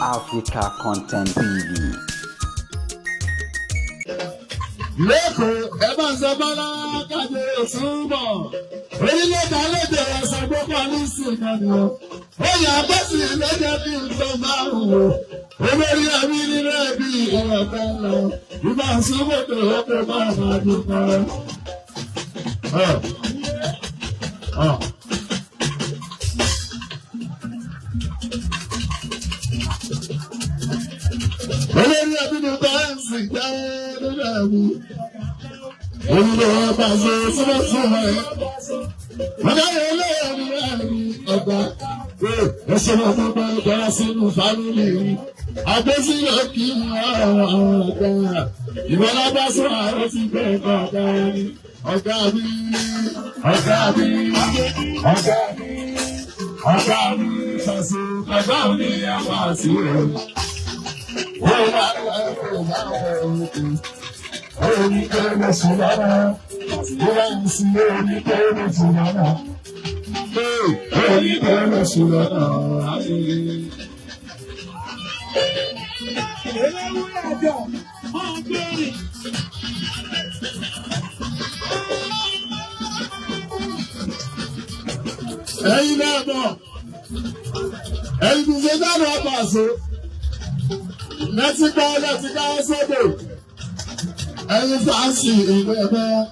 Africa Content TV. Lẹ́kọ̀ọ́ ẹ bá ń sọ bọ́lá kájọ òṣùbọ̀. Orílẹ̀-èdè àlejò ẹ̀sán gbogbo ní ìkànnì o. Ó yà bọ́sì lọ́jọ́ bí nǹkan márùn-ún o. Olórí ẹbí nínú ẹbí ìrọ̀lẹ́ lọ. Ìbá sọ́kòtò ọkọ̀ máa máa dúpọ̀. Olórí ẹbí ni báńsì jẹ́ nínú ẹbí. Olùdó ọba ṣe súnmọ́súnmọ́ ẹ̀. Ọ̀gá olórí ẹbí ọ̀gá. Ẹ̀ṣẹ̀ wọn tó bá gbára sínú fámìlì yìí. Àgbésílẹ̀ kì í ọ̀gá. Ìwọlá bá sọ àárọ̀ ti bẹ̀rẹ̀ ọ̀gá mi. Ọ̀gá mi, ọ̀gá mi, ọ̀gá mi, ọ̀gá mi, ṣàṣù, ọ̀gá mi, àwọn àti rẹ̀. Ẹ̀yin náà bọ̀, ẹ̀yin tó ṣe dáná àpàṣẹ lẹ́tí gbọ́ lẹ́tí ká sódò ẹ̀yin fàásì ìwé ẹ̀mẹ́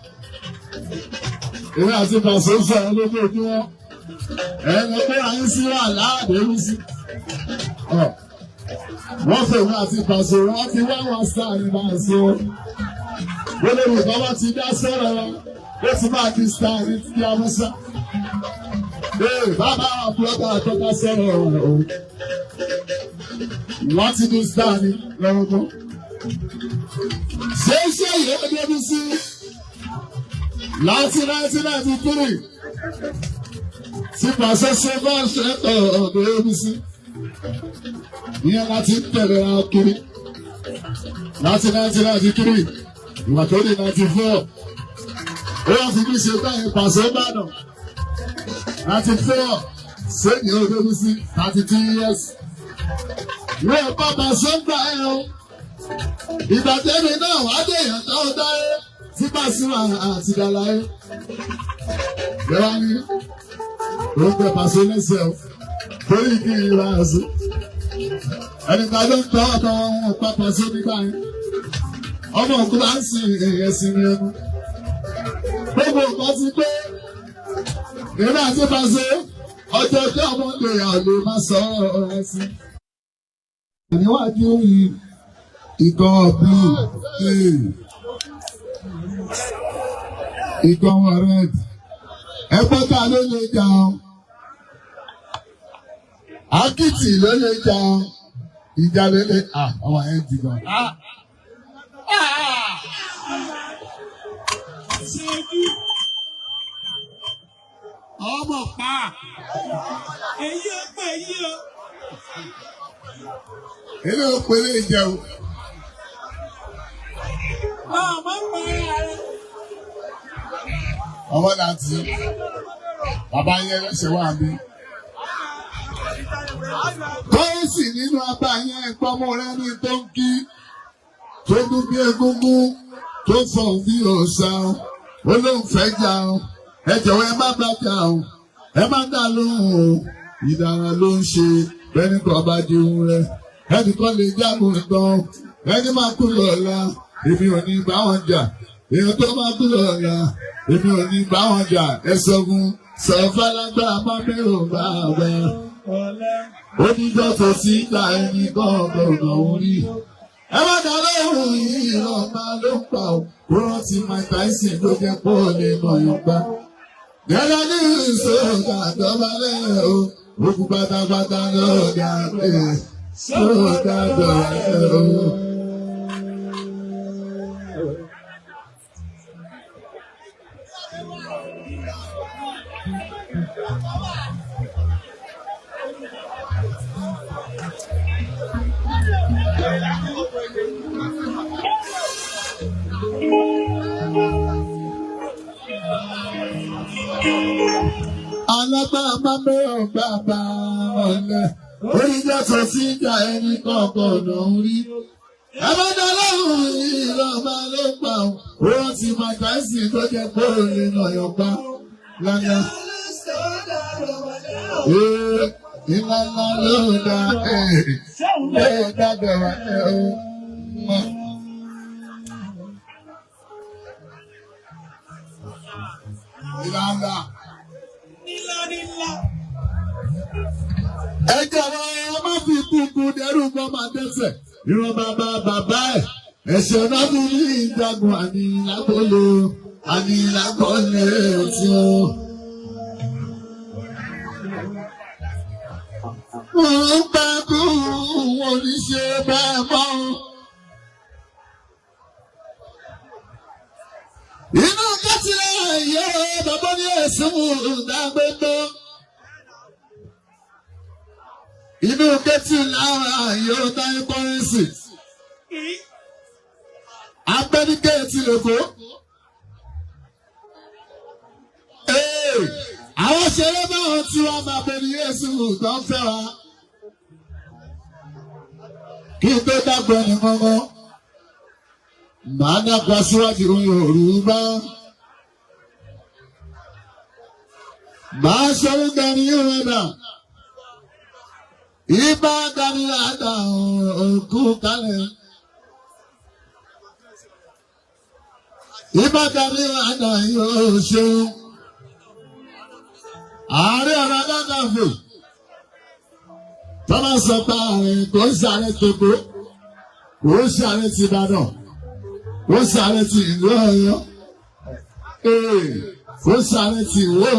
ìwé àti fàṣẹ ń sọ̀rọ̀ lójoojúmọ́ ẹ̀yin pé àyín sí wà láàbẹ̀ ń sí. Wọ́n fẹ́ ìwé àti fàṣẹ wọ́n ti wá wọn sáà ní fàṣẹ wọ́n lè rò bá ti dá sọ̀rọ̀ wọn ó ti máa di sáà ní ti amúsá. Bàbá àbúrò àtọ́ká sọ̀rọ̀ wọn wọ́n ti ní sáà ní lọ́wọ́gbọ́n. Ṣé ṣé ìyá débi sí láti 1993 tí pàṣẹ ṣe bá ṣe ọ̀dọ̀ débi sí. Ìyẹn láti tẹ̀lé ra kiri. Láti 1993 ìwà tó di 94. Ó wá fi mí ṣe báyìí pàṣẹ Ìbàdàn. 94 sẹ́yìn ó débi sí 32 years. Wọ́n bá pàṣẹ ń gbà ẹ́ o. Ìgbà tẹ́mi náà wá dé èèyàn táwọn dáyé tí Pasuma àti Dàláyé. Bẹ́ẹ̀ ni ó ń gbẹ pàṣẹ lẹ́sẹ̀ o. Torí kí n ra ẹ̀sìn. Ẹni tá ló ń tọ́ ọ̀tọ̀ wọn ò pa pàṣẹ nígbà yẹn. Ọmọ òkú bá ń sin èèyàn sí ní ẹnu. Gbogbo nǹkan ti pé. Èmi àti pàṣẹ ọjọ́ tí ọmọ lè àlè máa sọ ọ̀rọ̀ ẹ̀sìn. Níwájú ìkan blue, ìkan red, ẹgbẹ́ ta ló lè jà ọ́, Akitì ló lè jà ọ́, ìjà ló lè àwọn ẹ̀ ti gan. Ọmọ pa èyí ó pè yí o. Ilé òpèrè ìjẹun. Ọmọ pa ara rẹ. Ọmọ láti bàbá yẹn lẹ́sẹ̀ wá mi. Tóyìnsì nínú abá yẹn ìpamọ́ rẹ ní tó ń kí tó dún bí egúngún tó fọ̀hún bí òòṣà ó lóun fẹ́ jà ó ẹ jọ̀wọ́ ẹ má bá jà ó ẹ má dá lóhùn o ìdára ló ń ṣe bẹ́ẹ̀ni kan bá di ohun rẹ ẹnìkan lè jágun nǹkan ẹni máa kú lọ́la èmi ò ní bá wọn jà èèyàn tó máa kú lọ́la èmi ò ní bá wọn jà ẹ sọ fún sọ fálágbá má mẹ́rò bá bá oníjọ́ tó sí ìgbà ẹni gbọ̀ngàn òun rí. Ẹ má dá lóhùn yìí ọba ló ń pa ò kó rántí Mike Tyson ló jẹ́ pọ̀ lè mọ̀yàn pa. Gẹ́gẹ́ ní ìṣòro àdọ́balẹ̀ o ogun pátápátá lọ́ọ̀dà ẹ̀ sọ́ọ̀dà dọ̀rẹ́ o. Alágbára máa mẹ́rọ̀ bàbá ọ̀lẹ. Oníjọ́ tó ti ń jà ẹni kọ̀ọ̀kan lòún rí. Ẹ bá dá lóhùn ìrọ̀bà ló pa ọ́. Ó rántí Mike Tyson tó jẹ́ pé òun lè nà yọ̀ pa lánàá. Ee, ńlá ńlá ló dá ẹ̀ dàgbà wá ẹ̀ o. Ńlá ńlá. Nílá nílá. Ẹ jọ̀wọ́ ẹ má fi kúkú dẹ́rù bọ́ máa dẹ́sẹ̀. Ìran bàbá bàbá ẹ̀. Ẹ̀ṣẹ̀ náà fi ní ìjagun ànílágbóló ànílágbólé tí ó. Wọ́n ń gbàgbọ́ wọn ní ṣe bẹ́ẹ̀ mọ́. Inú kẹ́tìlẹ̀ yẹ bàbá ní ẹ̀sùn ìdágbẹ́gbẹ́. Inú kẹ́tì lára yóò dá kọ́rẹ́nsì. Abẹ́nikẹ́ ti lèkó. Àwọn ṣeré báwọn tí wọ́n máa bẹ ní Yéésù tó ń fẹ́ wa. Kí n tó dàgbọ́ ní mọ́mọ́. Màá dàgbà síwájú Yorùbá. Màá ṣeré gani Yorùbá. Ibà gani àdá òkú kalẹ̀. Ibà gani àdá yóò ṣeun. Ààrẹ ọ̀nà Kakanfò. Tọ́lá sọ pé ààrẹ kò ń ṣàárẹ̀ Togo, kò ń ṣàárẹ̀ ti Ìbàdàn, kò ń ṣàárẹ̀ ti ìlú Ọ̀yọ́, kò ń ṣàárẹ̀ ti Ìwó.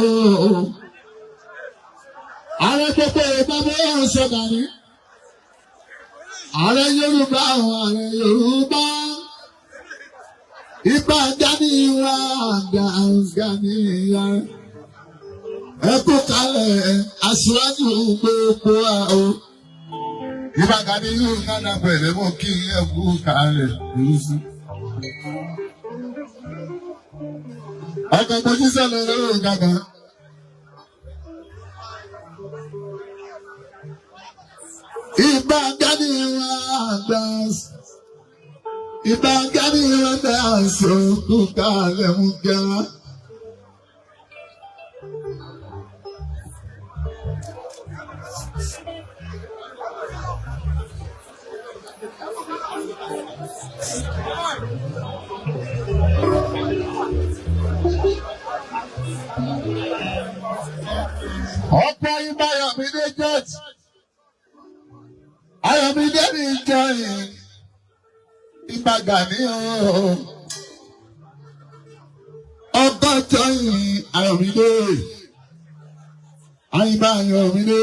Ààrẹ gbogbo ìbámu ọ̀hún ṣọ̀gà ní. Ààrẹ Yorùbá àwọn ààrẹ Yorùbá. Ibà Gani wa Gani ya. Ẹ kú kalẹ̀ aṣíwájú gbogbo wa o. Ibà Gani yóò nánà pẹ̀lẹ́ mọ́ kí ẹ kú kalẹ̀ lóṣù. Ọkọ̀ ìgbójú sọ̀rọ̀ lórí gàgà. Ibà Gani wa dance. Ibà Gani wa dance kú kalẹ̀ mú kẹ́wàá. Ọ̀pọ̀ ibà Ayọ̀mídé George. Ayọ̀mídé ní ìjọyìn. Ibà Gani ooo. Ọkọ̀ jọyìn Ayọ̀mídé. Àyìnbá Ayọ̀mídé.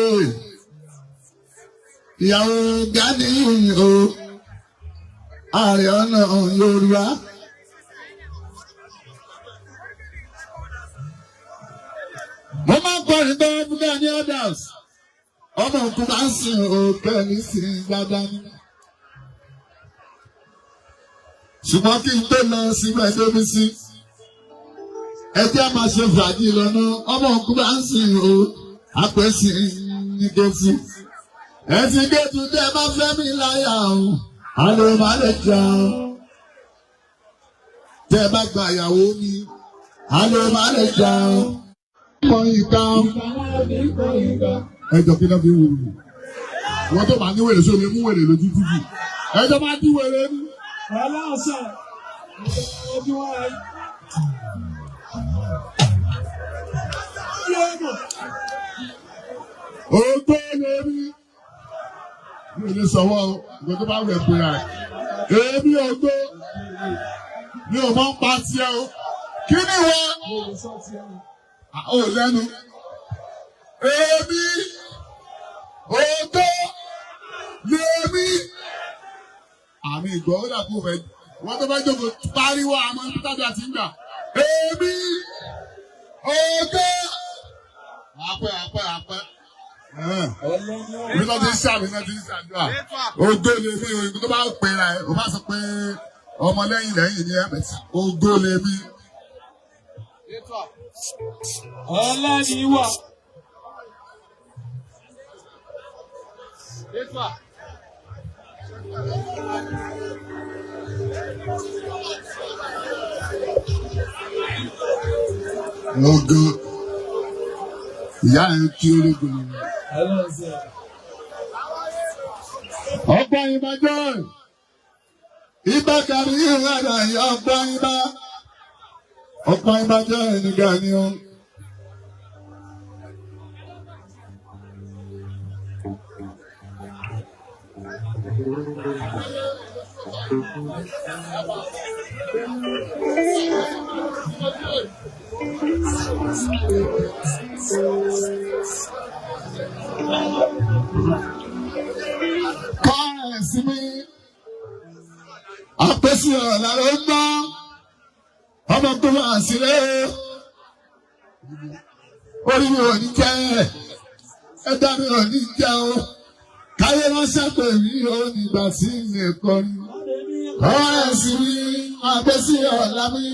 Ìyàwó Gani o. Ààrẹ ọ̀nà Yorùbá. Mo máa ń kọrin tó fún Gani Adams. Ọmọ òkú bá ń sin òkè ní sin dáadáa ní. Ṣùgbọ́n kí n tó lọ síbẹ̀ débi sí. Ẹ jẹ́ máa ṣe fàájì lọ́nà. Ọmọ òkú bá ń sin o. Àpèsè ní gẹ̀ẹ́sì. Ẹ ti gẹ̀ẹ́tù tẹ́ ẹ bá fẹ́ mi láyà o. Àlọ́ máa lè jẹun. Tẹ́ ẹ bá gba ìyàwó mi. Àlọ́ máa lè jẹun. Kọ ìka. Ẹjọ́ kí ló fi wù mí. Wọ́n tó máa ní wèrè sómi mú wèrè lójú títì. Ẹjọ́ máa dín wèrè ní. Ọlọ́sàn. Ojú wa. Yéèmọ̀. Ògbó lórí. Mi ò lè sọ̀wọ́ o, ìgbà tó bá wẹ̀ pé ra ẹ̀. Èmi ògbó. Mi ò mọ̀ ń pa tiẹ̀ o. Kí ni ìwọ? Ò lẹ́nu. Èmi ògbó lèmi. Àmì ìgbọ́ ó dàkú fẹ́. Wọ́n tó bá jókòó pariwo àmọ́ ibi tábí àti ń gbà. Èmi ògbó. Àpẹ́ àpẹ́ àpẹ́. Ibi tó ti ń sàmì náà ti ń sàdúrà. Ògo lè mi o, ibi tó bá pè ra ẹ̀, o bá sọ pé ọmọ lẹ́yìn lẹ́yìn ní ẹ̀mẹ̀tì. Ògo lè mi. Ọlọ́ni wà. Ọgán ìyá ẹ̀ ń kí ológun. Ọlọ́sẹ̀. Ọgbọ́n ìbá jọ́ ibà kárí ìrìnàjò ìyá ọgbọ́n ìbá. Ọgbọ́n ìbá jọ́ ẹnìkan ni ó. Káàsì mi, àpèsè ọ̀la ló ń gbọ́, ọmọ tó wà sílẹ̀, orí mi ò ní jẹ́, ẹ̀dá mi ò ní jẹ́ o, káyé ránṣẹ́ pè mí ò ní gbà sí ilé kọrin. Káàsì mi, àpèsè ọ̀la mi.